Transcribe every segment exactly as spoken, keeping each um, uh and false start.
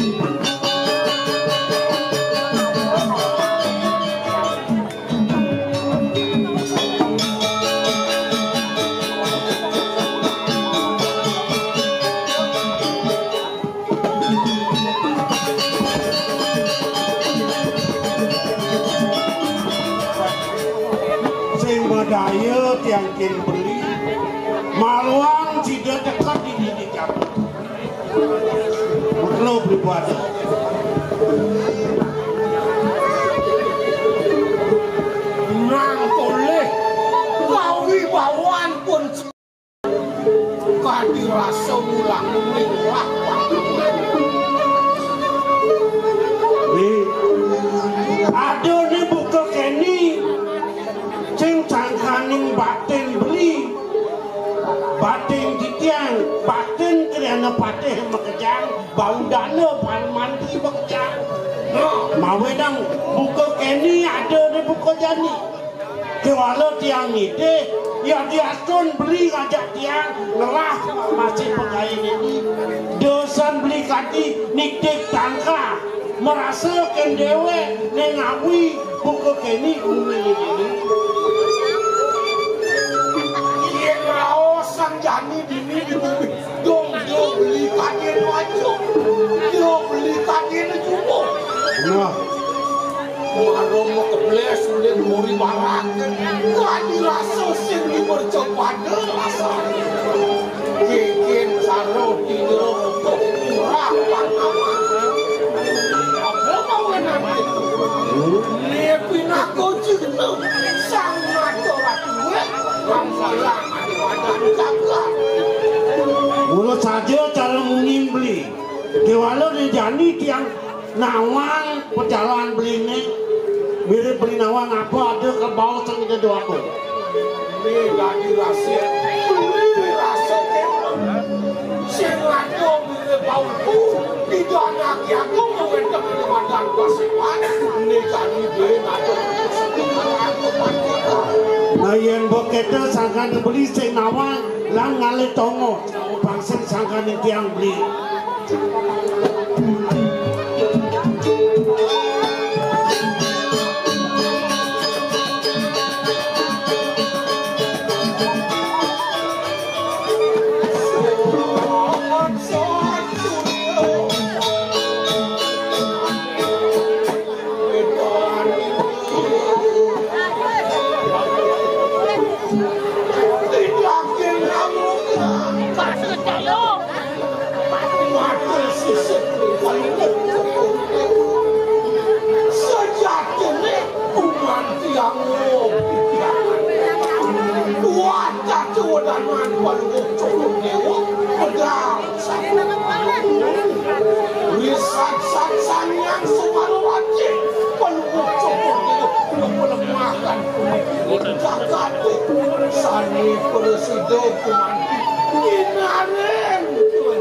Sing madaya tiang kin beli. Maluang sida teka di dini cabut. Mengelo beli buat. Nang toleh kawi bawan pun kadi rasa mulang ning lah. Ni, ada ni buka keni, sing sangkaning batin beli, batin titiang, batin kriana patih makejang, bau dana parmanti makejang. Mawe nang buka keni ada ni buka jani. Kewala tiang nitih, ya diastun beli ngajak tiang ngelah masih pegawai nini. Dosan beli kadi nitih tangka, merasa ken dewek ne ngawi buka keni umi nini. Iya, raos sang jani dini di bumi. Dong, dia beli kadin wajib. Dia beli kadin jumbo. Nah. Maro mau kebles ulih muri barang. Kadi rasa sing di merca pada rasa. Bikin saro tidur untuk murah pangawa. Apa mau nanti? Ni pinaka jeneng sang ngatur duit. Mula saja cara munyi beli. Kewala ne jani tiang nawang pejalan beli ne. Mirip beli nawang apa ada kerbau sing ida doa tu. Ni dadi rasa. Beli rasa kemang. Sing ada mirip bau tu. Tidak nak aku menggendam di madan pasiwan. Ni jani beli ada. Nah, yen mbok keta sangkan beli sing nawang. Lan ngalih tonggo, pangsen sangkaning tiang beli. Sejatine uman tiang wong pikiran. Kuat kacuwedanan paluhur Cokor Dewa, pedang Wisat Sang Hyang Sumarawaci, pelupuk Cokor Dewa, melemahkan kakate, sane prasida kumanti, kinaren, pun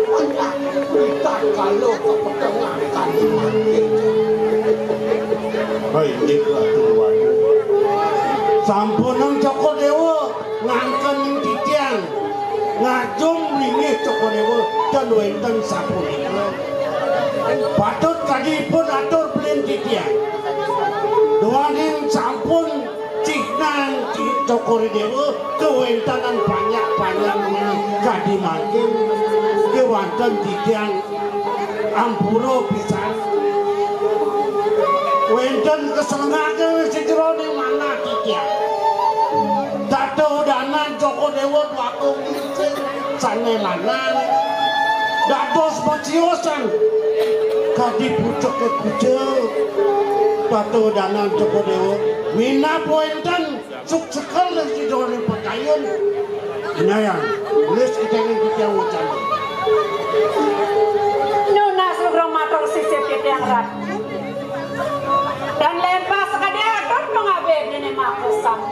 payah, ritatkala kapetengah kadi mati. Hai, inggih Ratu Waduh. Sampunang Cokor Dewa. Ngangken titiang ngajum linggih Cokor Dewa ten wenten sapunika. Patut kadi ipun atur pelin titiang. Duaning sampun cihnang Cokor Dewa kawentanan panjak-panjak kadi mangkin kewanten titiang ampura pisan. Wenten kasenengaken sajeroning manah titiang. Tata udanan Cokor Dewa dwagung sane lanang. Dados paciusan kadi pucuke kucing. Tata udanan Cokor Dewa minab wenten. Suksekel ring sida ring pakayun. Inayang, nulis kita ning titiang wacan. Nunas lugra matur sisip titiang Ratu. Dan lempas kadi atur pangabih dene makusang.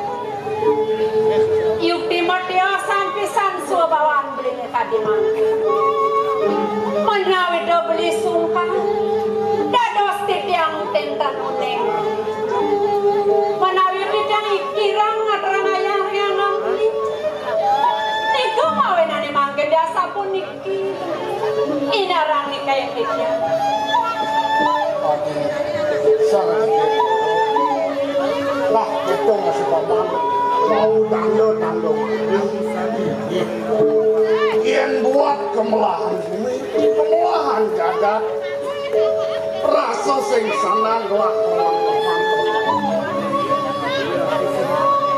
Yukti matiosan pisan subawan beline kadi mangkin. Menawi da beli sungkan, dados titiang tenten uning. Menawi titiang kirang ngaturang ayah riangan beli. Tiga mawenane mangkin dia sapuniki. Inarang nika Lah, itu masih paman. Mau tanda-tanda. Yen buat kemelahan bumi, kemelahan jagat. Rasa sing senang lah, teman-teman.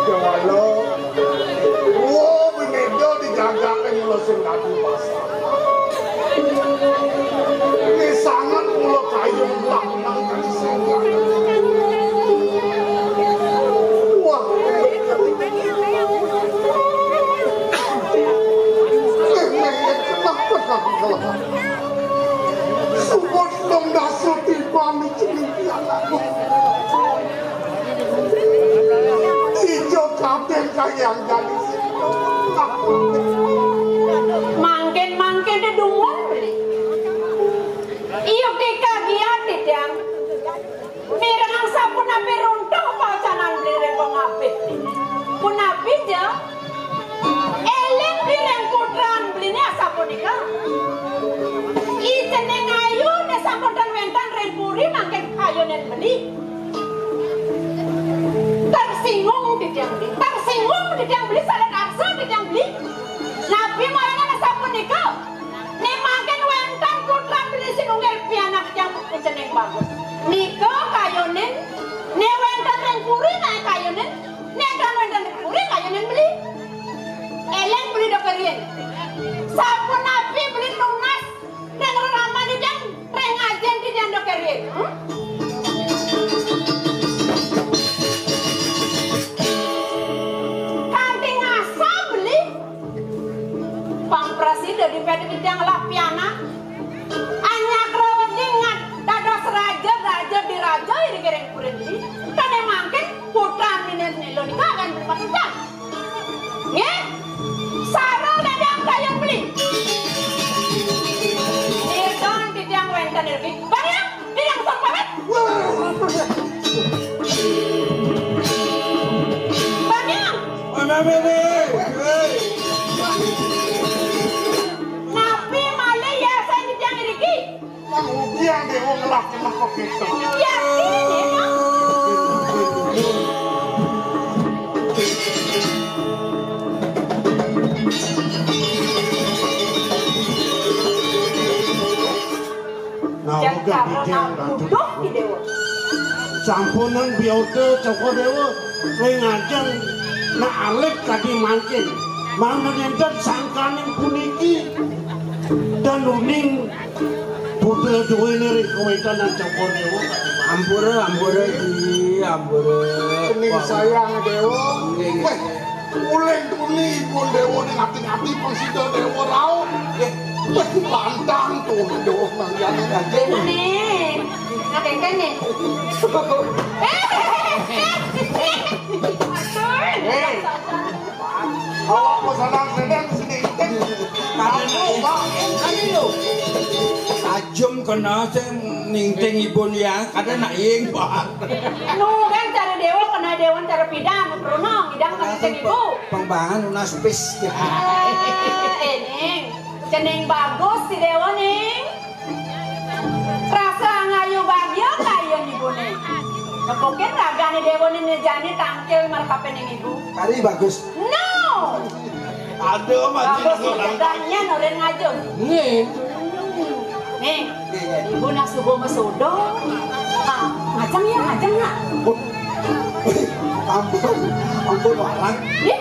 Jawala, wah, bineda dijagake mula sing dadi pasar. Ini sangat mula kayung lah, nang kali sing. Wah, eh, eh, eh, kenapa kamu kalah? Sumpah dong, dasar tiba nih, cening pianakku. Ijo kabeh kayang gadis. Mangkin-mangkin dedungon. Iya, dikagiati, Dang. Mireng sapunapi runtuh pacanan beli ring pengabih. Punapi, ja? Eling beli ring putran beliné asapunika. I cening ayu né sampun ten wénten ring puri mangkin kayunin beli. Tersinggung titiang beli. Tersinggung titiang beli, salah karsa titiang beli. Napi marangan asapunika? Né mangkin wénten putran beli sinunggil pianak titiang pupuh cening bagus. Nika kayunin, né wénten ring puri naé kayunin, né tan wénten ring puri kayunin beli. Eling beli dok riin. Sapunapi beli nunas ring reraman titiang, ring ajin titiang dok riin. Hmm? Kanti ngasa beli. Pang prasida dipéda titiang ngelah pianak. Anyakra wedi ngat dados raja, raja diraja iri giring puri beli. Tané mangkin putran nini nila nika kan berpatutan. Nggih. Sareng dadang kayun beli. Irdan titiang wénten irgi. Barang, bilang sok pamit. Barang. Napi malih ya saya titiang irgi? Nang ugi yang dewa ngelah kena kok gitu. Ya, ini, Mas. Nah, Jan uga karena bidang ratu. Kuduh di dewa. Sampunang biota Cokor Dewa ring ajeng nak alit kadi mangkin. Mangda nénten sangkaning puniki. Dan uning Buta duwéné ring kawéntenan Cokor Déwa. Ampura, ampura, Ji, ampura. Ning sayang Déwa. Nggih, nggih. Wéh, uling tuni ipun Déwa ning ati-ati pang sida Déwa rauh. Nggih. Wéh, pantang to Déwa manggihane. Nggih, ning. Ngakene. Eh, eh, eh, eh. Atur. Eh. Awak pesanan sedang sini. Ayo, Pak. Ayo. Ajem kena sing ningting ibun ya, kada nak ing, Pak. Nu kan cara Déwa kena Déwa cara pidan, Bruno, ngidang kan sing ibu. Pembangan nunas pis. Eh, eh, ning. Cening bagus si Déwa, ning. Rasa ngayu bagia kayun ibuné. Nepukin ragané Déwa né jani tangkil markapening ibu. Kari bagus. No. Aduh, mati. Bagus, dangnya nurin ngajeng. Nih. Nih, ibu nak subuh mesudo. Ah, ngajeng ya, ngajeng ya. Ampun, ampun, warang. Nih,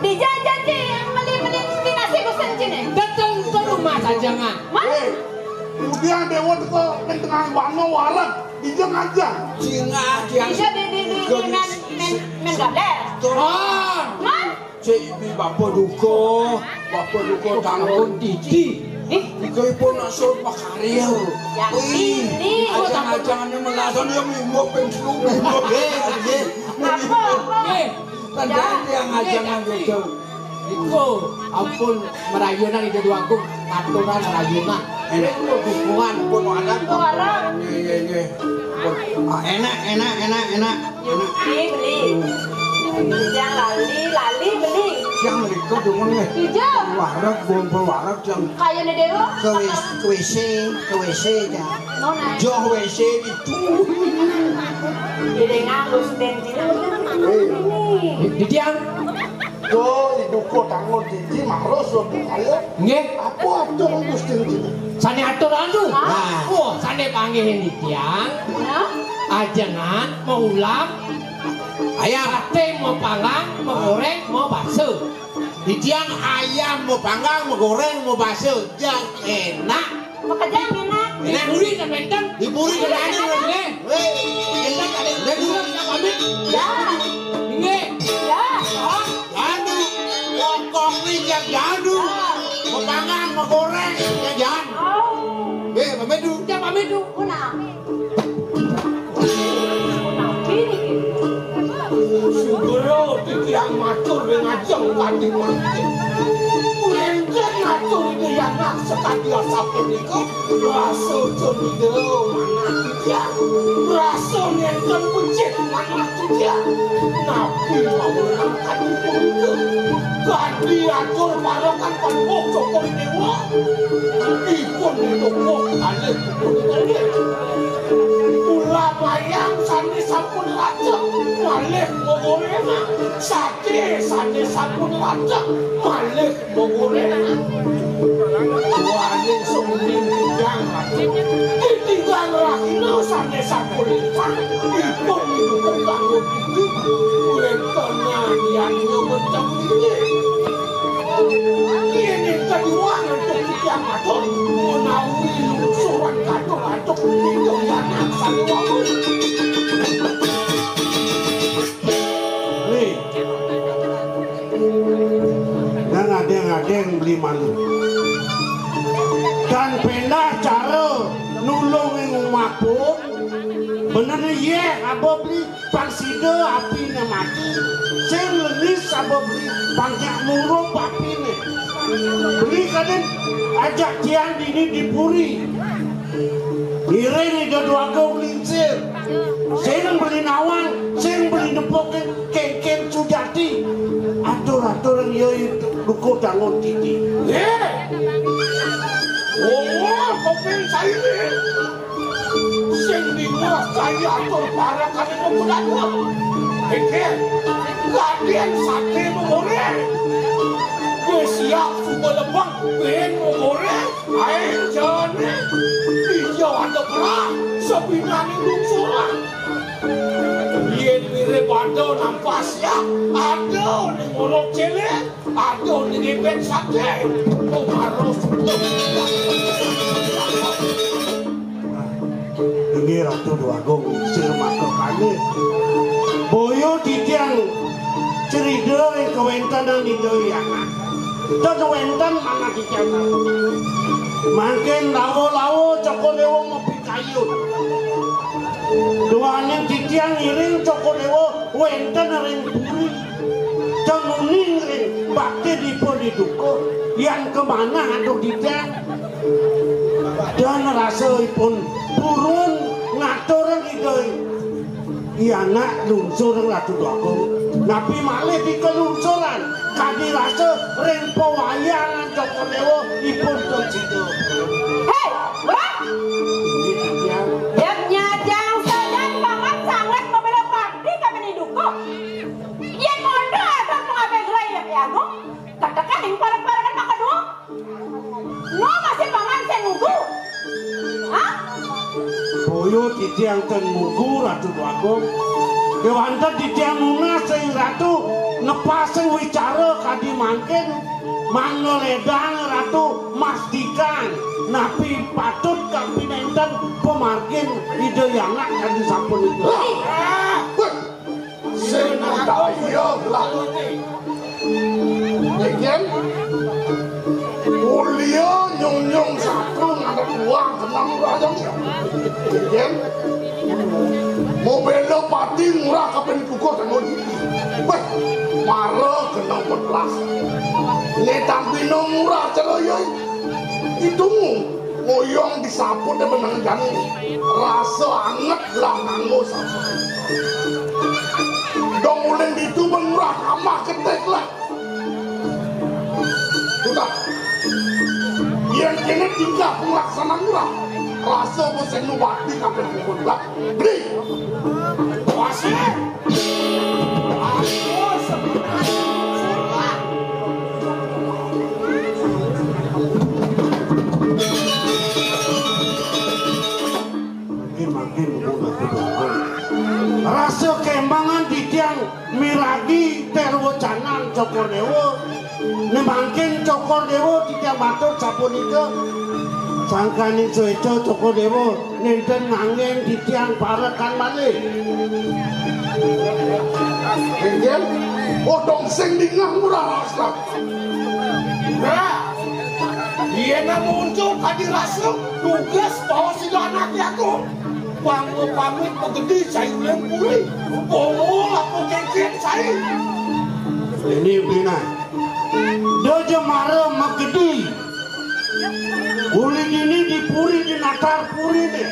dijajah ci, meli-meli nasi gusen cine. Datang ke rumah saja, Ngan. Mas? Eh, kemudian Déwa teko ning tengah wana wareg, dija ngajeng. Cina, dia. Dija di, di, di, di, men, men, men galer. Ah. Man? Cek ibi bapa duka, bapa duka tanggung titi. Eh? Ika ipun nak suruh pakarya. Ya, wih, ini. Ajang-ajangane melasan ya mimbo pensiun, mimbo. Eh, eh. Apa, apa? Eh. Tandaan yang ajangan gitu. Iku ampun merayunan Ida Dwagung, aturan merayunan. Enak. Iku dukungan pun anak. Orang. Nggih, nggih, nggih. Ah, enak, enak, enak, enak. Enak. Beli, beli. Yang lali, lali beli. Yang mriko demen nggih. Iya. Wareg, bombo wareg yang kayane dewa. Ke W C, ke W C, ke W C ya. Mau naik. Joh W C itu. Dede nganggo sten cina. Di, di tiang. Yo, iduko tangon titi marus lo bukayo. Nggih. Apa atur Gusti ini? Sane atur anu. Hah? Nah. Oh, sane panggih di tiang. Ya. Ajengan mau ulam. Ayam. Sate mau panggang, mau goreng, mau bakso. Di tiang ayam mau panggang, mau goreng, mau bakso. Yang enak. Pekerjaan enak. Enak. Buri kan benten. Di buri kan enak. Nggih. Weh. Enak ada. Nggih, dulu kita pamit. Ya. Nggih. Ya. Oh. Jadu. Pokoknya yang jadu. Ya. Mau panggang, mau goreng, yang jadu. Oh. Nggih, pamit dulu. Ya, pamit dulu. Kuna. Sugero titiang matur ring ajeng kanthi mangke. Kuwi enten matur ing anak sakadi asapunika, rasa cemidel manah titiang. Rasa nenten becik manah titiang. Napi mawenang kanthi punika? Kanthi atur parekan Paduka Cokor Dewa. Ipun didukung kalih pun. Ulam ayam sane sampun racek, malih gogorengan. Sate sane sampun racek, malih gogorengan. Waning sumuni titiang racek. Titiang rahina sane sampun licang, ipun didukung kanggo diri. Wenten yadnya wenceng inggih. Yen ing kaduwang antuk titiang matur, menawi lungsuran katur antuk titiang anak sane wau. Wih. Nang adeng-adeng beli malu. Dan pendah cara nulung ing umah pun. Benerne yeh aba beli pang sida apine mati. Sing lenis aba beli pang nyak murup apine. Beli kadin ajak tiang dini di puri. Ngiring Ida Dwagung lingsir. Sing beli nawang, sing beli nepukin kengken sujati. Atur-atur ya duko dangun titi. Nggih. Oh, koping saiki. Sing dingos kaya atur parekane pemuda dua. Pikir, latihan sate mengoreh. Wis siap suba lebang, ben mengoreh. Ayo jane. Iya ada perang, sepinane lungsuran. Yen mirip ada nampas ya, ada ning ngolok cilik. Aduh, ini ben sate. Oh, harus. Inggih Ratu Dwagung sir maka kalih. Boyo titiang cerita ing kawentenan Ida Hyang. Ten wenten manah titiang. Mangkin lawa-lawa Cokor Dewa mapikayun. Duaning titiang ngiring Cokor Dewa wenten ring puri. Ten uning ring bakti dipun diduka, yan kamanah antuk titiang. Dan rasa ipun purun ngaturang Ida Hyang lungsur Ratu Dwagung. Napi malih dikelungsuran kadi rasa ring pawayangan Cokor Dewa ipun ten sida. Hei, Mbah! Inggih, titiang. Yén nyajang sajan paman sanget pamela bakti ka bini duka. Yén mondho atur pangabih gerai Hyang Agung, ketekan ing parek-parekan makaduwung. No masih paman sing ngugu. Hah? Boyo titiang ten ngugu, Ratu Dwagung. Kewanten titiang nunas ing Ratu, nepasing wicara kadi mangkin, mangda ledang Ratu masdikan napi patut kapinenten pamargin Ida Hyang kadi sapunika. Wah! Sing daya lah. Nggih. Mulia nyung-nyung satu ngadep uang kenang rayang. Nggih. Mau bela pati murah kapan kukuh tenun. Weh, mara kenang petlas. Ngetampi murah celoyo. Itu ngoyong disaput menang jani. Rasa anget lah nganggo saput. Dong uling ditu murah amah ketek lah. Sudah. Yén kéné tingkah pelaksanaan murah, rasa apa sing nubati kabéh pun. Lah, beli. Wasih. Mangkin-mangkin. Rasa kembangan titiang miragi terwacanan Cokor Dewa. Né mangkin Cokor Dewa titiang matur sapunika. Sangkaning suéca Cokor Dewa nénten nganggén titiang parekan malih. Inggih, odong sing dingah murah rasa. Nah, yén muncul kadi rasa, tugas bawa sila anak aku. Panggo pamit pegedi cai uleng puri. Bongo apa kengkeng cai. Ini bina. Dojo mara magedi. Uli dini di puri di natar puri ne.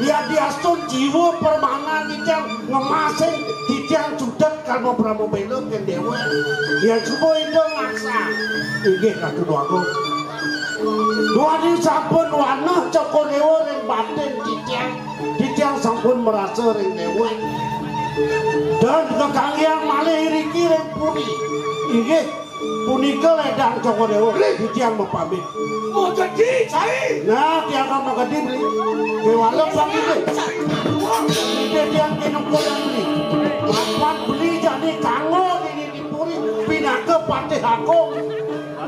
Ya diastun jiwa permana titiang ngemasing titiang cudet kalmo pramo bela ken dewa. Ya coba ida ngaksa. Inggih Ratu Dwagung. Duaning sampun wanah Cokor Dewa ring batin titiang. Titiang sampun merasa ring dewa. Dan kekanggian malih riki ring puri. Inggih. Punika ledang Cokor Dewa, titiang mapamit. Magedi, cai. Nah, tiang kan magedi beli. Déwala pamit. Ide tiang kinungkulan beli. Lawan beli jani kanggo dini di puri pinaka patih agung.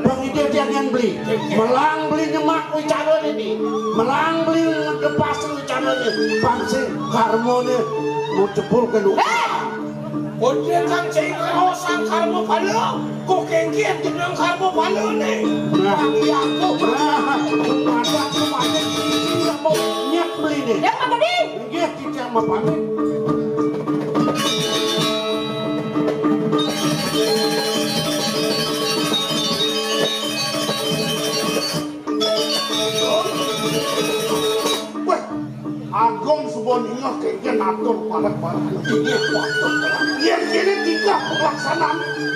Bang ide tiang yang beli. Melang beli nyemak wicara dini. Melang beli ngedepas wicara dini. Pangsing karmone mau jebul ke luar. Koncé kang cai ngraosang karma pala, kok kéngkén jeneng karma palané. Nah. Bagi aku. Nah, kepada, kepada, kamu nyek beli nih. Yang apa nih? Nggih, titiang mapamit. Wéh, Agung suba ningeh kéngkén atur parek-parek. Inggih, patut. Yén kéné tingkah pelaksanaan,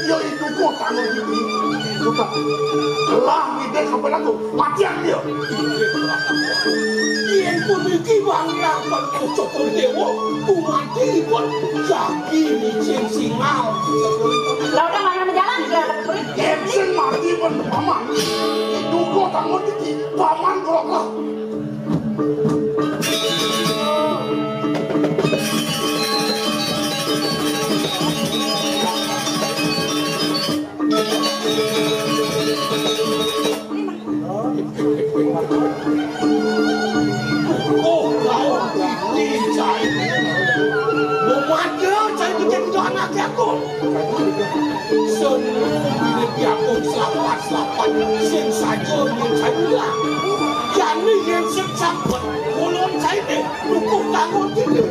ya iduga tanggung jawab. Sudah. Lah, ngidih sampai laku. Matian dia. Inggih, Pak. Yén puniki wanggilan Cokor Dewa, umatipun jagi micin singal. Lah, udah, mana jalan, udah, udah. Yén sing mati pun paman. Iduga tanggung jawab. Paman kok lah. Oh, kau ini cai. Mau mati, cai itu jadi anak aku. Semua ini diaku selapat-selapat, sing saja ning sadulah. Jani yen sing sampun, ulun saiki lukuh tangun dini.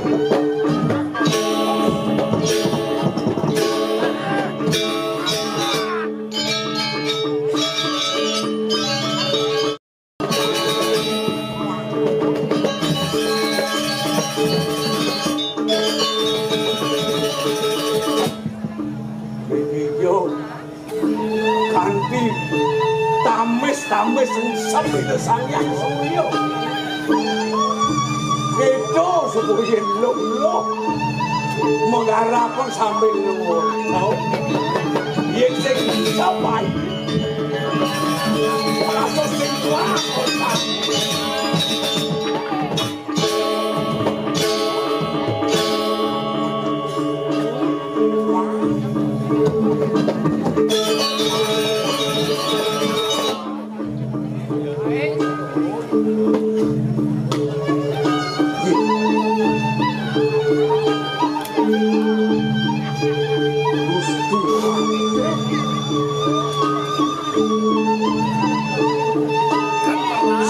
Kanthi tamis-tamis sing sepeda Sang Hyang Surya. Kéto supaya luh-luh. Mengharapkan sambil luh. Tau? Yén sing sapai. Rasa sing kuat.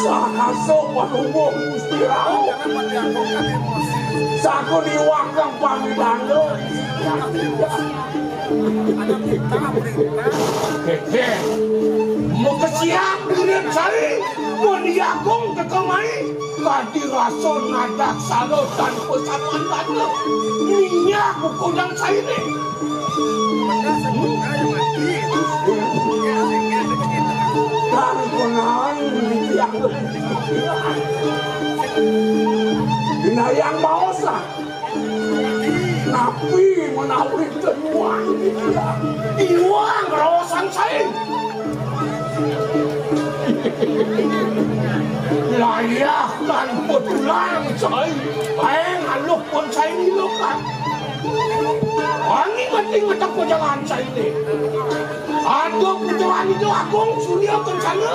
Sakasa panunggung Gusti Ratu. Saku diwakang pamidana. Hehe. Makesiab duren sari, mun diagung teka mai, kadi rasa nadak sala tanpa samantana. Minyak kudang saine. Konan yang binayang maosan. Napi menawi tenuang? Iwang raosan saé. Layah lan petulang saé. Baeng aluh pun saé nilukan. Wangi mati ngetep jalan saé. Aduh, putrane Ida Agung Surya Kencana.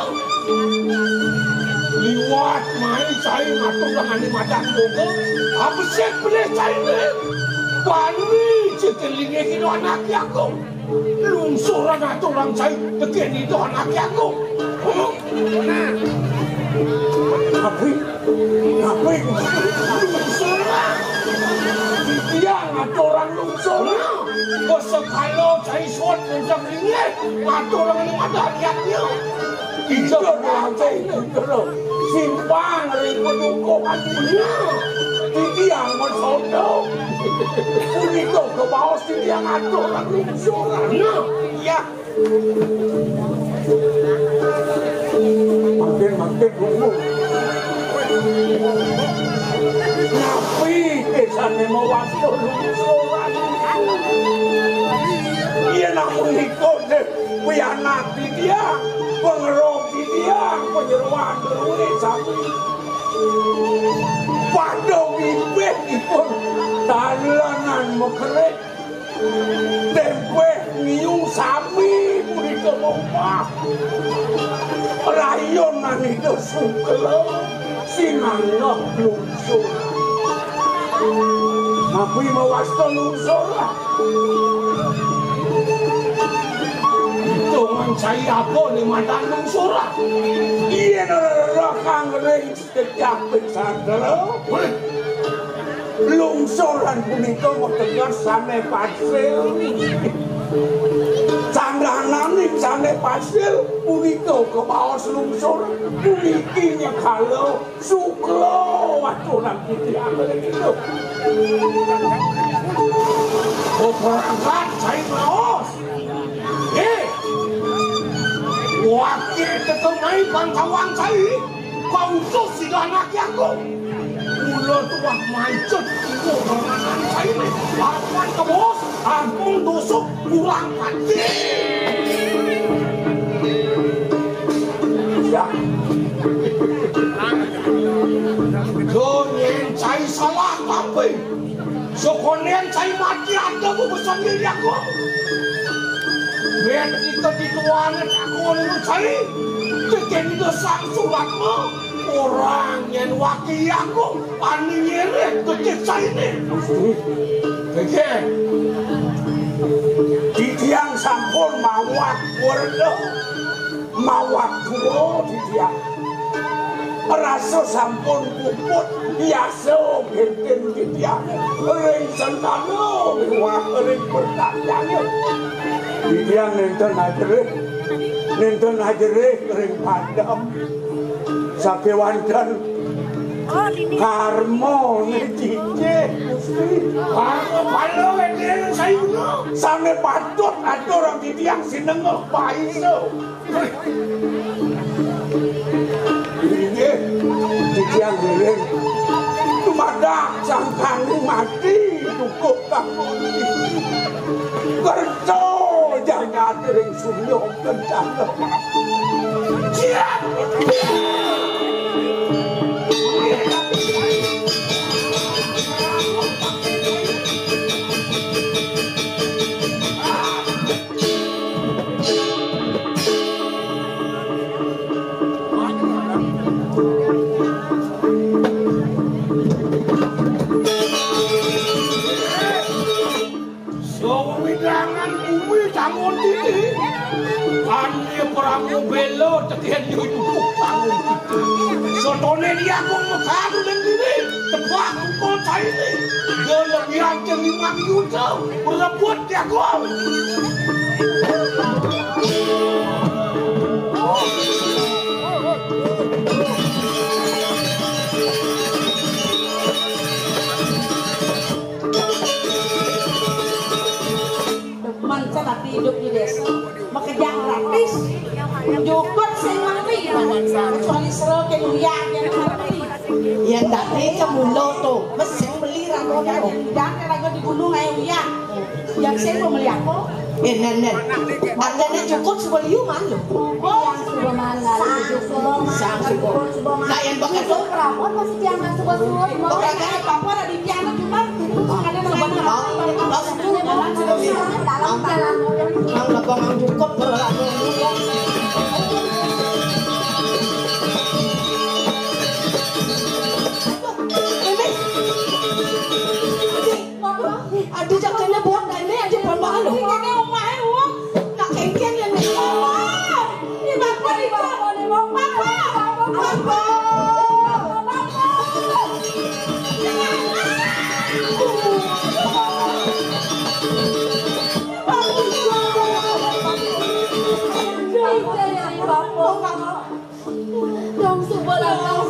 Liwat mai saé ngatur dangane madan boga, abesik pelih saé. Bani citelinge Ida Anake Agung. Lungsuran aturang saé teken Ida Anake Agung. Huh? Tapi Napi lungsuran? Titiang ngaturang lungsuran. Basa kala cai suwet ngenjang linggih, ngaturang ning madan yadnya. Ija berlangsung terus. Simpang ring padukuhan dunya. Titiang masodo. Punika kabaos titiang ngaturang lungsuran. Nah, iya. Mangkin, mangkin, krungu. Napi kesane mawasta lungsuran? Yen amunika, Dék, pianak titiang, pangrok titiang, panyeroan druéné sami. Pada mipih ipun dalanan makerik. Tempeh ngiu sami punika mompah. Rayonan Ida Sukla sinanggeh lungsur. Napi mawasta lungsur? Itungan cai apa ning madan lungsur? Yen rereh kang ring Kecapit sandra. Lungsuran punika mateges sane pasil. Sandananing sane pasil punika kabaos lungsur. Puniki nyekala sukla waturan titiang ring idup. Peperangan cai raos. Eh, wakil teka mai pantawang cai. Kautus Ida Anake Agung. Mula tuah maicet iku romanan saine. Papan kebos, ampung dosok, kurang pati. Ya. Yo nyen cai salah tapi. Sokonen cai mati ada ku besambil yaku. Bet kita dituane takon lu cai. Teken ida sang suratmu. Orang yen waki yaku ani nyereh kecil caine. Gusti. Teken. Titiang sampun mawat werda. Mawat tua titiang. Rasa sampun puput biasa genten titiang. Ring sentana miwah ring pertanyaan. Titiang nenten ajerih. Nenten ajerih ring padem. Sakewanten karma ne cicih, Gusti. Karma pala wédén sauna. Sane patut aturang titiang sinengah paisa. Inggih, titiang ngiring dumadak sangkaning mati dukuh kanggo niki. Kerta jagat ring surya kencana. Siap. Sawidangan bumi tangun titi. Ane perang bela teken nyucuk tangun titi. Sotone diagung mekadu dan diri. Tebak mukul saini. Dia lebih anceng limang yuta. Rebut diagung. Demen cenah ati idup di desa. Makejang gratis. Jukut sing mah Iki mula to, wis sing meli ra ngono. Jangan lagi di gunung ae uyah. Yang sing mau meli apa? Eh, Nen, Nen. Artine cukup sebeliuman lho. Oh, yang suba mana? Sang suba. Sang suba. Nah, yang bakal suba prabot masih tiang nang suba suba. Kok kagak apa-apa, ada di tiang cuma ada nang suba. Dalam, dalam. Nang lepongan cukup, berlaku. Aduh, jagane buat dene aja pondok lho. Ngene omahe wong. Nak kengken ya nek. Ini bapak, ini bapak, ini bapak. Bapak. Dong suba lantas.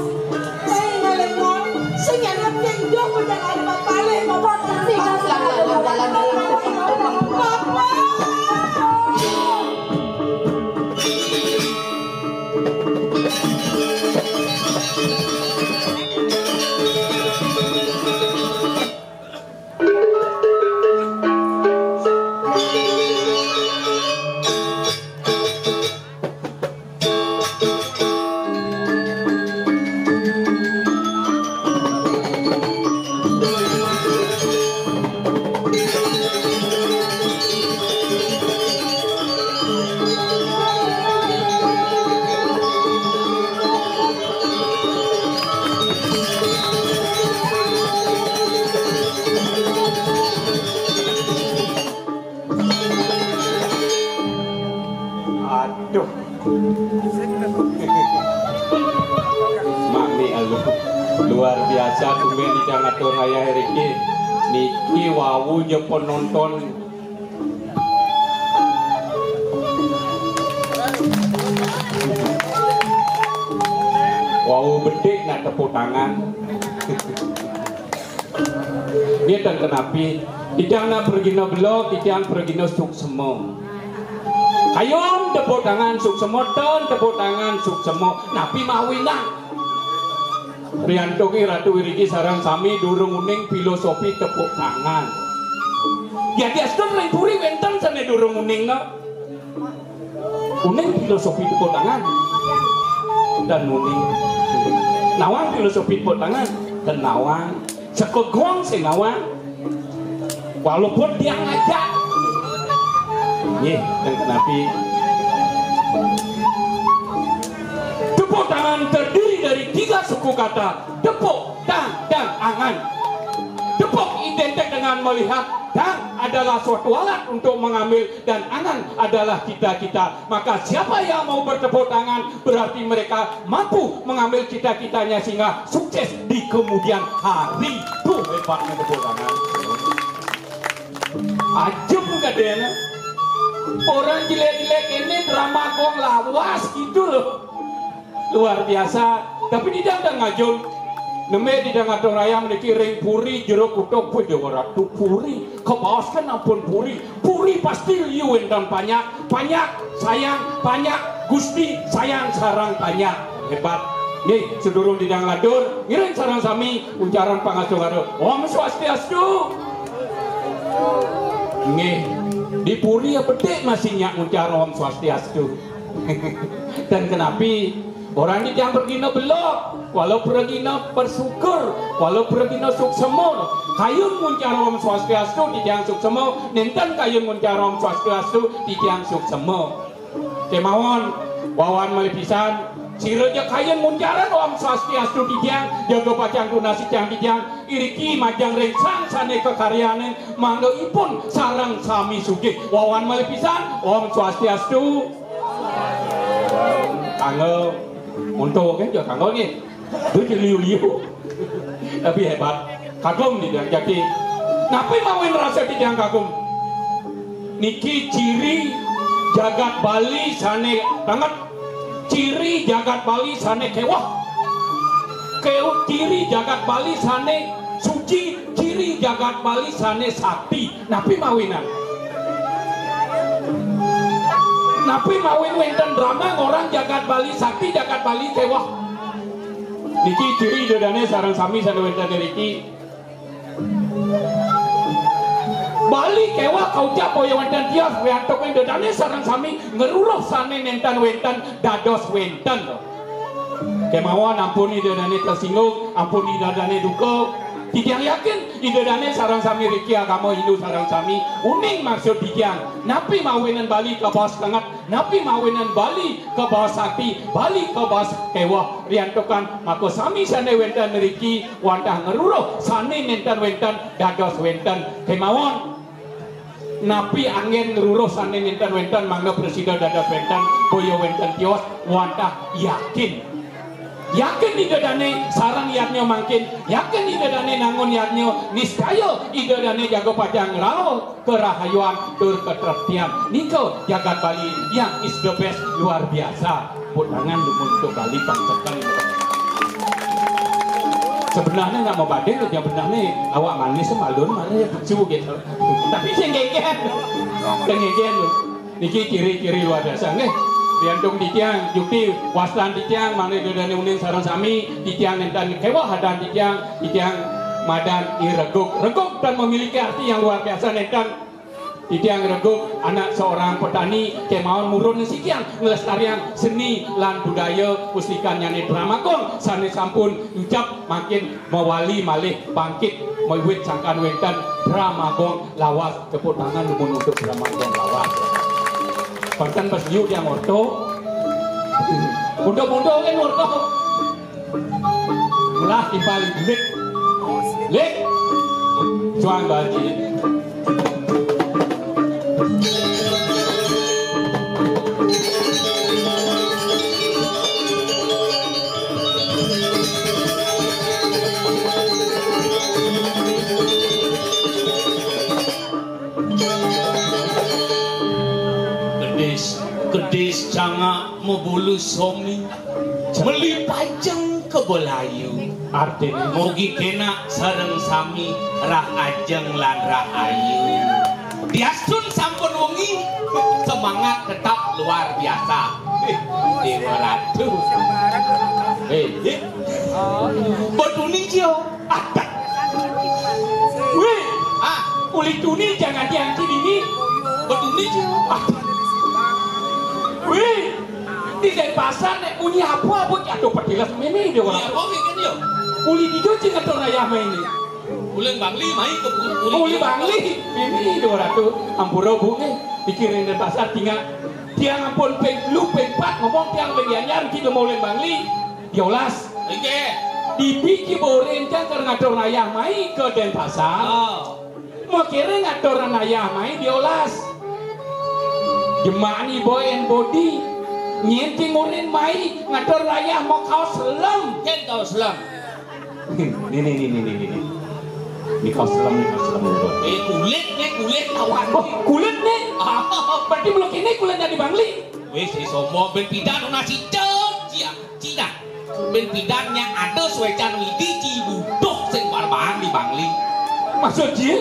Sing ngalih-ngalih, sing ngalih, sing jauh, jangan ada bapale, Bapak. Sing ngalih-ngalih. Bapak. Aduh. Mami aluh. Luar biasa, tumben Ida ngatur ayah Riki. Niki wau je penonton. Wau bedik nak tepuk tangan. Ngeten kenapi, titiang nak pragina bela, titiang pragina suksema. Kayun tepuk tangan suksema, ten tepuk tangan suksema. Napi mawinan? Riantuke Ratu iriki sareng sami durung uning filosofi tepuk tangan. Yadiastun ring puri wenten sane durung uning, nah. Uning filosofi tepuk tangan. Dan uning. Nawang filosofi tepuk tangan. Dan nawang. Sekegong sing nawang. Walaupun tiang ngajak. Nggih, dan kenapi. Tepuk tangan terdiri dari tiga suku kata. Tepuk, tang, dan angan. Tepuk identik dengan melihat, tang adalah suatu alat untuk mengambil, dan angan adalah cita-cita. Maka siapa yang mau bertepuk tangan, berarti mereka mampu mengambil cita-citanya sehingga sukses di kemudian hari. Tuh hebatnya tepuk tangan. Ajem kadene. Orang jelek-jelek ini drama gong lawas gitu loh. Luar biasa. Tapi Ida ngajum. Nembe Ida ngatur ayam niki ring puri jero kutuk pun Dewa Ratu puri. Kebaos kan ampun puri. Puri pasti liu wenten panyak. Panyak sayang, panyak Gusti sayang sareng panyak. Hebat. Nih, sedurung Ida nglantur, ngiring sareng sami uncaran pangastungkara. Om Swastiastu. Nggih, di puri ya bedik masih nyak nguncar Om Swastiastu. Dan kenapi orang titiang pragina bela, walau pragina bersyukur, walau pragina suksema. Kayun nguncar Om Swastiastu titiang suksema, nenten kayun nguncar Om Swastiastu titiang suksema. Kemawon, wawan malih pisan, sira ja kayun nguncaran Om Swastiastu titiang, jaga pacang tunas titiang titiang, iriki majeng ring sang sane kakaryanin, mangga ipun sareng sami sugih. Wawan malih pisan, Om Swastiastu. Kanggo, untuk kan juga kanggo nggih. Itu liu-liu. Tapi hebat. Kagum di Jati. Napi mawin rasa titiang kagum? Niki ciri jagat Bali sane banget. Ciri jagat Bali sane keweh. Keu-, ciri jagat Bali sane suci, ciri jagat Bali sane sakti. Napi mawinan? Napi mawin wenten drama ngorang jagat Bali sakti, jagat Bali keweh? Niki ciri Ida Dane sareng sami sane wenten riki. Bali keweh kaucap boya wenten tios, riantuk Ida Dane sareng sami ngruruh sane nenten wenten dados wenten. Kemawon ampun Ida Dane tersinggung, ampun Ida Dane duka. Titiang yakin Ida Dane sareng sami riki agama Hindu sareng sami uning maksud titiang. Napi mawinan Bali kabaos kenget, napi mawinan Bali kabaos sakti, Bali kabaos keweh. Riantukan maka sami sane wenten riki wantah ngruruh sane nenten wenten dados wenten. Kemawon napi anggen ngruruh sane nenten wenten mangda prasida dados wenten, boya wenten tios wantah yakin. Yakin Ida Dane sareng yadnya mangkin, yakin Ida Dane nangun yadnya, niscaya Ida Dane jaga pacang ngraos karahayuan tur katreptian. Nika jagat Bali yang is the best, luar biasa. Tepuk tangan dumun untuk Bali pang seken. Sebenarnya nggak mau badil, yang benarnya awak manis malun mana ya lucu gitu. Tapi sing ngegen. Sing ngegen. Niki ciri-ciri luar biasa nggih. Riantuk titiang, jukti wastan titiang, mangda Ida Dane uning sareng sami, titiang nenten keweh adan titiang, titiang madan I Reguk. Reguk dan memiliki arti yang luar biasa nenten. Titiang Reguk, anak seorang petani, kemawon murun sikian nglestariang seni lan budaya pustikannyane Drama Gong sane sampun encep mangkin mawali malih bangkit mawiwit sangkan wenten Drama Gong Lawas. Tepuk tangan dumun untuk Drama Gong Lawas. Panten pas yu tiang orto. Mundo-mundo kan orto. Lah timpal lik. Lik. Juang banci. Kedis, kedis cangak mabulu somi, meli pajeng ka belayu. Artine? Mugi kenak sareng sami rah ajeng lan rah ayu. Diastun sampun wengi, semangat tetap luar biasa. Eh, Dewa Ratu. Eh, eh. Betuni cia. Atak. Wih, ah, uli tuni jangan dianti dini. Betuni cia. Atak. Wih, di Denpasar nek munyi apa, apa jatuh petilas meme dia orang. Iya, apa mikir dia? Uli dija cing atur ayah main ni. Uling Bangli mai ke uli. Uli Bangli, meme dia orang tu. Ampura bu ni, pikirin Denpasar tinggal. Tiang ampun ping telu, ping pat ngomong tiang uli Gianyar, kita mau Uling Bangli. Diolas. Inggih. Dipi ki borin cang kar ngatur ayah mai ke Denpasar. Oh. Makire ngatur ayah mai diolas. Jemani boy and body. Nyen ti murin mai ngatur ayah mau kaos lem. Ken kaos lem. Ni, ni, ni, ni, ni, ni. Ni kaos lem, ni kaos lem. Eh, kulit ni, kulit lawan. Oh, kulit ni. Ah. Berarti belum ini kulit dari Bangli. Wis, wis sombong, ben pidan nasi cen, cia, Cina. Ben pidan nya ada suecan widi ci buduh sing barbahan di Bangli. Maksud ci?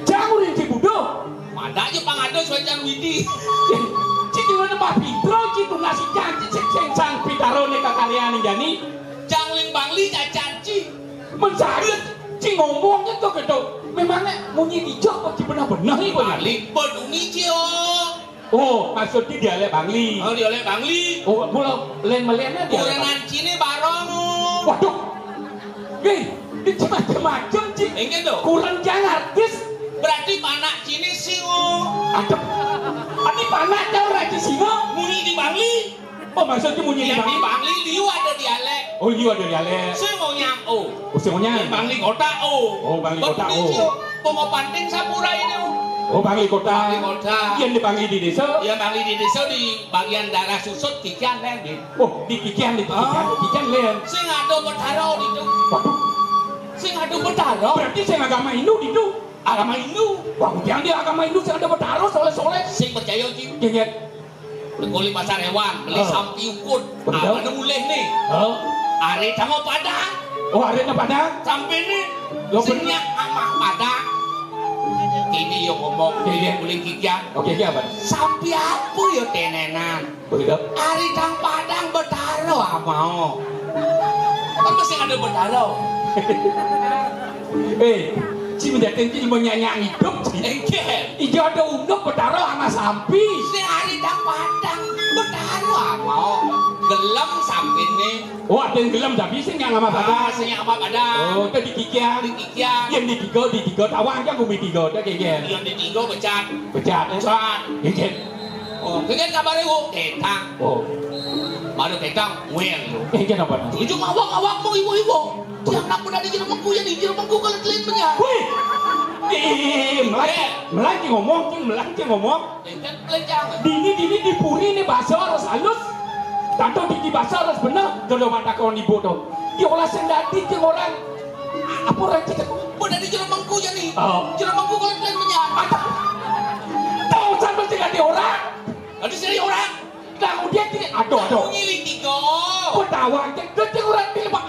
Jangan urin ci buduh. Mada aja pang ada suecan widi. Ci di mana Pak Pitro ci tu nasi janji sing sing sang pitaro ne kakalian jani. Jang ling Bangli cacan ci. Mencari ci ngomongnya tuh gitu. Memangnya munyi dijok ci benar-benar nih. Bangli beduni ci, oh. Oh, maksudnya dialek Bangli. Oh, dialek Bangli. Oh, mula lain melihatnya dialek Bangli. Kurenan cine barong. Waduh. Wih, ini macam-macam, Ci. Enggak dong. Kurang jangan artis. Berarti panak cine sing, oh. Aduh. Ini panak jauh raja singa. Munyi di Bangli. Oh, maksudnya munyi di Bangli. Di Bangli liu ada dialek. Oh, liu ada dialek. Sing mau nyang, oh. Oh, sing mau nyang. Bangli kota, oh. Oh, Bangli kota, oh. Pemapanting Sapura ini. Oh, Bangli kota. Bangli kota. Yang di Bangli di desa. Ya, Bangli di desa di bagian daerah Susut, Kikian, Len, di. Oh, di Kikian, di Kikian, di Kikian, Len. Sing ada Betara di itu. Waduh. Sing ada Betara. Berarti sing agama Hindu di itu. Agama Hindu. Wah, yang di agama Hindu sing ada Betara, soleh-soleh. Sing percaya, Ci. Iya, iya. Kuli pasar hewan, beli sampi ukut. Betul. Apa nemu leh nih? Oh. Are sama Padang. Oh, are sama Padang. Sampai nih. Lo sing nyak amah Padang. Ini yo ngomong, iya, iya, kuli Kikian. Oke, iya, Pak. Sampi apa yo tenenan? Begitu. Ari tang Padang Betara amao. Kan mesti ada Betara. Eh, ci mendaten ci menyanyi hidup ci. Engke. Ijo ada unduk Betara sama sampi. Sing hari dang padang. Betara apa? Gelem sampine. Oh, ada yang gelem tapi sing yang sama padang. Ah, sing yang sama padang. Oh, itu di kikian. Di kikian. Yang di tiga, di tiga tawang kan bumi tiga, ada kayak gitu. Yang di tiga becat. Becat. Becat. Iya. Oh, kengken kabare, Wu? Ketang. Oh. Baru ketang, wen lu. Eh, kenapa? Tujuh ngawak-ngawak mau iwo-iwo. Tiang nak pernah di jeruk mengku ya, di jeruk mengku kalau telit punya. Wih. Eh, eh, eh, eh, melaki, melaki ngomong, cing, melaki ngomong. Kengken telit jangan. Dini, dini di puri ini bahasa harus halus. Tanto di, di bahasa harus bener. Kalau mata kawan ibu tuh. Diolah sendati ke orang. Apa orang cek? Pernah di jeruk mengku ya nih. Oh. Jeruk mengku kalau telit punya. Tahu sama sih ada orang. Ada sih orang. Tahu dia tidak. Aduh, aduh. Bunyi litigo. Ketawa aja. Dia orang tidak.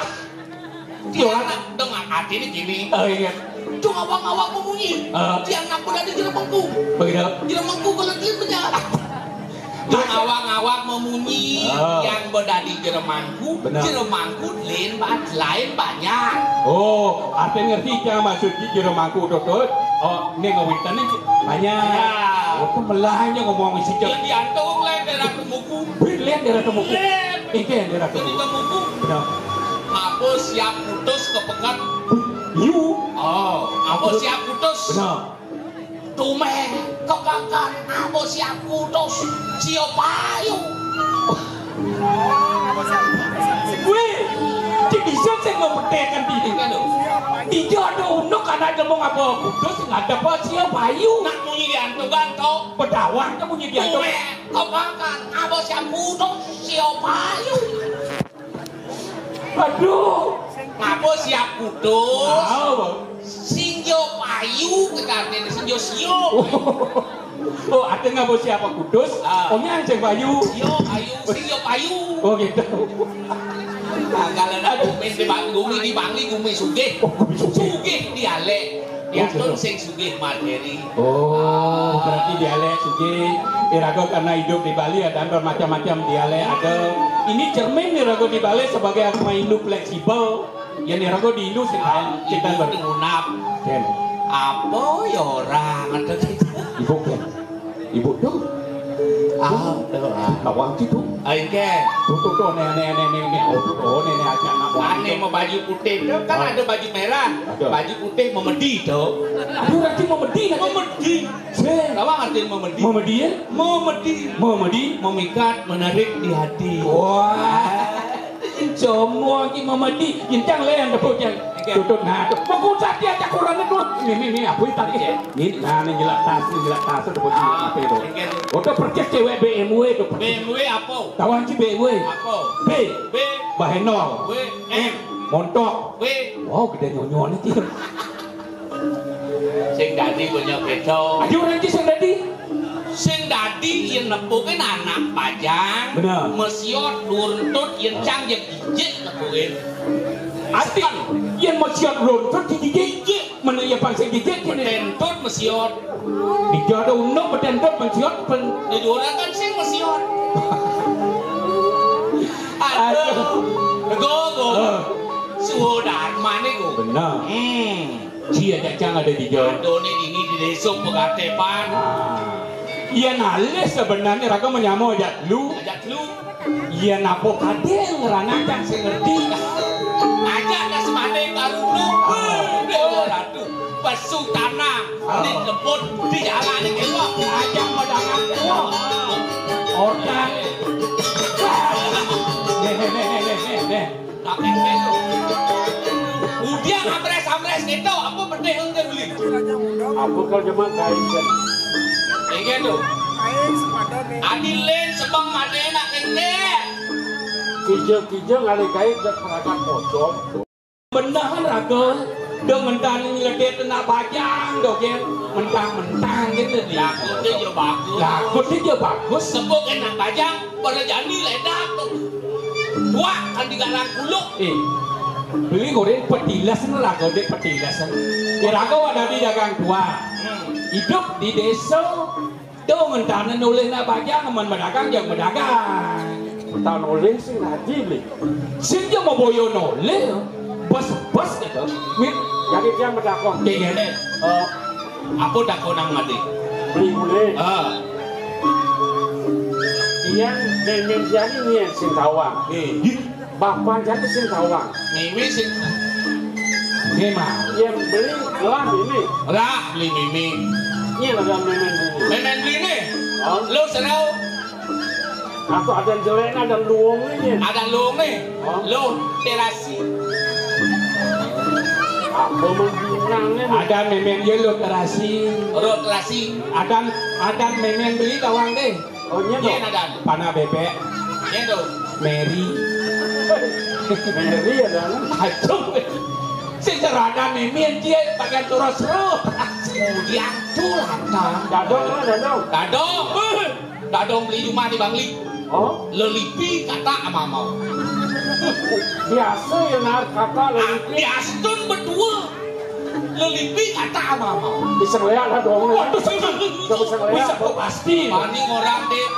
Dia orang. Dong, artinya gini. Oh, iya. Cuma awak-awak membunyi. Ah. Tiang nak pernah di jeruk mengku. Begitu. Jeruk mengku kalau telit punya. Awak-awak memunyi. Ah. Yang bedadi jeruk mangku, benar. Jeruk mangku lain ba-, lain banyak. Oh, apa ngerti cang maksud di jeruk mangku, Totut? Oh, ini ngawitan nih banyak. Banyak. Oh, itu melahnya ngomong isi cek. Yang diantung lain daerah temuku. Lain daerah temuku. Lain. Ini daerah temuku. Temuku. Benar. Apa siap putus kepengat? You. Oh, apa siap putus? Benar. Tumeh kepakan abo siap putus sio payu. Wih, cik bisa sing mempetekan diri. Kan lho. Dia ada unduk anak demong apa putus nggak ada apa sio payu. Nak munyi diantukan to. Pedawang tuh munyi diantuk. Tumeh kepakan abo siap putus sio payu. Aduh. Ngapa siap putus? Tahu. Sing yo payu, kekatene sing yo sio. Oh, ada ngapa siapa putus? Ah. Omnya anjing payu. Sio payu, sing yo payu. Oh, gitu. Nah, kalau ada komen di Bang Gumi, di Bangli Gumi sugih. Oh, Gumi sugih. Sugih dialek. Oh, diatur gitu. Sing sugih materi. Oh, ah. Berarti dialek sugih. Irago karena hidup di Bali ada bermacam-macam dialek ada. Ini cermin irago di Bali sebagai aku main fleksibel. Ya nih rago di Indo sing lain. Ah, kita ibu ber- tuh ngunap. Ken. Apa ya orang ada kita? Ibu Ken. Ibu tuh. Ah, tuh, ah. Nawang tuh. Ayo Ken. Tuh tuh tuh nenek nenek nenek. Oh tuh tuh nenek aja anak wangi. Ane tuh. Mau baju putih tuh kan oh. Ada baju merah. Ada. Baju putih memedi tuh. Aduh nanti memedi nanti. Memedi. Sih. Nawang artinya memedi. Memedi ya? Memedi. Memedi. Memikat, menarik di hati. Wah. Semua ki mamadi, gintang le yang tepuk yang oke. Tutup nah, tu. Bagus hati aja kurang itu. Ni ni ni apa itu tadi? Oke. Ni nah ni jelak tas, ni jelak tas tu tepuk ah, apa itu? Oke. Oto persis cewek B M W tu. B M W apa? Tahu anci B M W? Apa? B. B. Bahenol. W. M. Montok. W. Wow, gede nyonyo ni tu. Sing dadi punya keco. Aja orang tu sing dadi. Sing dadi yen nepukin anak bajang. Bener. Mesiot luntut yen cang ya gijik nepukin. Ati yen mesiot luntut di gijik. Gijik. Mana ya pang sing gijik kene. Petentut mesiot. Di jodoh unduk petentut mesiot pen. Di orang kan sing mesiot. Aduh. Aduh. Go go. Uh. Sudah mana go? Bener. Hmm. Cia cacang ada di Jawa. Adoh ni dini di desa pegate pan. Ah. Iya nalih sebenarnya raga menyamo ajak lu. Ajak lu. Iya napo kadeng ranacang sing ngerti. Ajak dah semane karunu. Ah. Dewa ratu. Pesu tanah. Ah. Ni kebun di jalan ni kewa. Ajak madangan kewa. Orta. Nih, nih, nih, nih, nih, nih. Tapi itu. Udah amres-amres gitu, apa penting engke beli? Apa kalau cuma kain kan? Iya tuh. Adi len sebang mate enak kene. Kija-kija ngalih kain dan perangkat pocong. Benahan raga, do mentang nyeledek nak bajang do gen, mentang-mentang gitu. Lagu tu je bagus. Lagu tu je bagus. Sebut enak bajang. Pada jani ledak tu. Tuak kan di garang kuluk. Eh, beli goreng petilas ni raga dek petilas ni. Ya raga ada di dagang tuak. Hmm. Hidup di desa. Tu ngentana nulis nak bajang aman berdagang jang berdagang. Tah nolih sing ngaji beli. Sing ja maboya nolih, bes-bes gitu. Mit, jadi dia medakong. Dingene. Eh, apa dakonang mati? Beli boleh. Ah. Yang nenek jadi ni sing tawang. Eh. Bapak jadi sing tawang. Mimi sing. Memang. Yang beli lah ini. Lah, beli Mimi. Ini ada memen beli. Memen beli ni. Oh. Lo serau. Aku ada jelek, ada luung ni. Ada luung ni. Oh. Lo terasi. Apa menang ni? Ada memen dia lo terasi. Lo terasi. Ada, ada memen beli tawang deh. Oh, iya, Yen dong. Adan. Panah bebek. Yen dong. Mary. Mary ada. Aduh. Sing serada mimin dia bagian turus roh. Kemudian tuh lantar. Dadong lah, dadong. Dadong. Dadong beli rumah di Bangli. Oh? Lelipi kata ama mau. Biasa ya, nar kata lelipi. Biasa betul. Lelipi kata ama mau. Bisa ngeliat lah dong. Waduh, sing bisa ngeliat. Bisa kok pasti. Paning orang deh.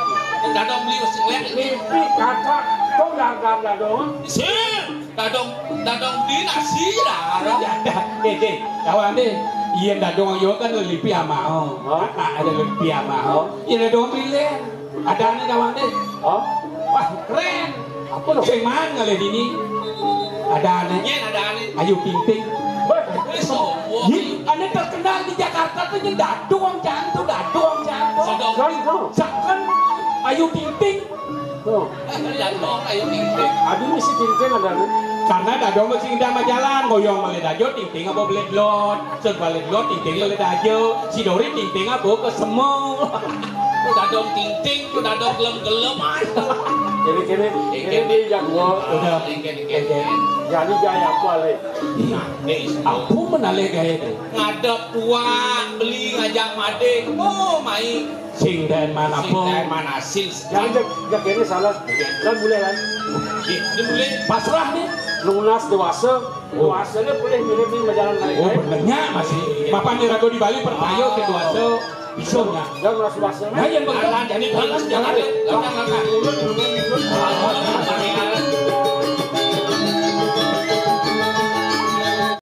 Dadong beli mesti ngeliat ini. Lelipi kata. Kok dagang dadong? Sih. Dadong, dadong beli nasi lah. Ya, dah. Deh, deh. Kawan deh. Iya, dadong yo kan lelipi ama. Oh. Hah? Ada lelipi ama. Oh. Iya, dadong beli. Ada nih kawan deh. Oh? Wah, keren. Apa lo? Sing man ngalih dini. Ada nih. Yen ada nih. Ayu Ting Ting. Weh, sombong. Ih, ane terkenal di Jakarta tuh yen dadong jantu, dadong jantu. Sedong. Kan, oh. Saken Ayu Ting Ting. Oh. Dadong Ayu Ting Ting. Aduh, ini si Ting Ting ada nih. Karena dadong mesti indah sama jalan, goyong malih dajo, Ting Ting apa belit lot. Sing balik lo Ting Ting lo dajo, si Dori Ting Ting apa ke semu. Lo dadong Ting Ting, lo dadong gelem-gelem. Kene-kene, kene dia jago. Udah. Kene-kene. Jadi gaya apa le? Nah, nih, aku menalih gaya deh. Ngadep tuan, beli ngajak mading. Oh, mai. Sing daen mana sing pun. Daen mana sing. Jangan jak, jak ini salah. Kan boleh kan? Ini boleh. Pasrah nih. Lunas dewasa. Dewasa ni boleh mirip ni berjalan lain. Oh, benernya masih. Mapan di ragu di Bali percaya ke dewasa. Bisa nya. Jangan merasa dewasa. Nah, yang berjalan jadi panas jangan. Jangan, jangan.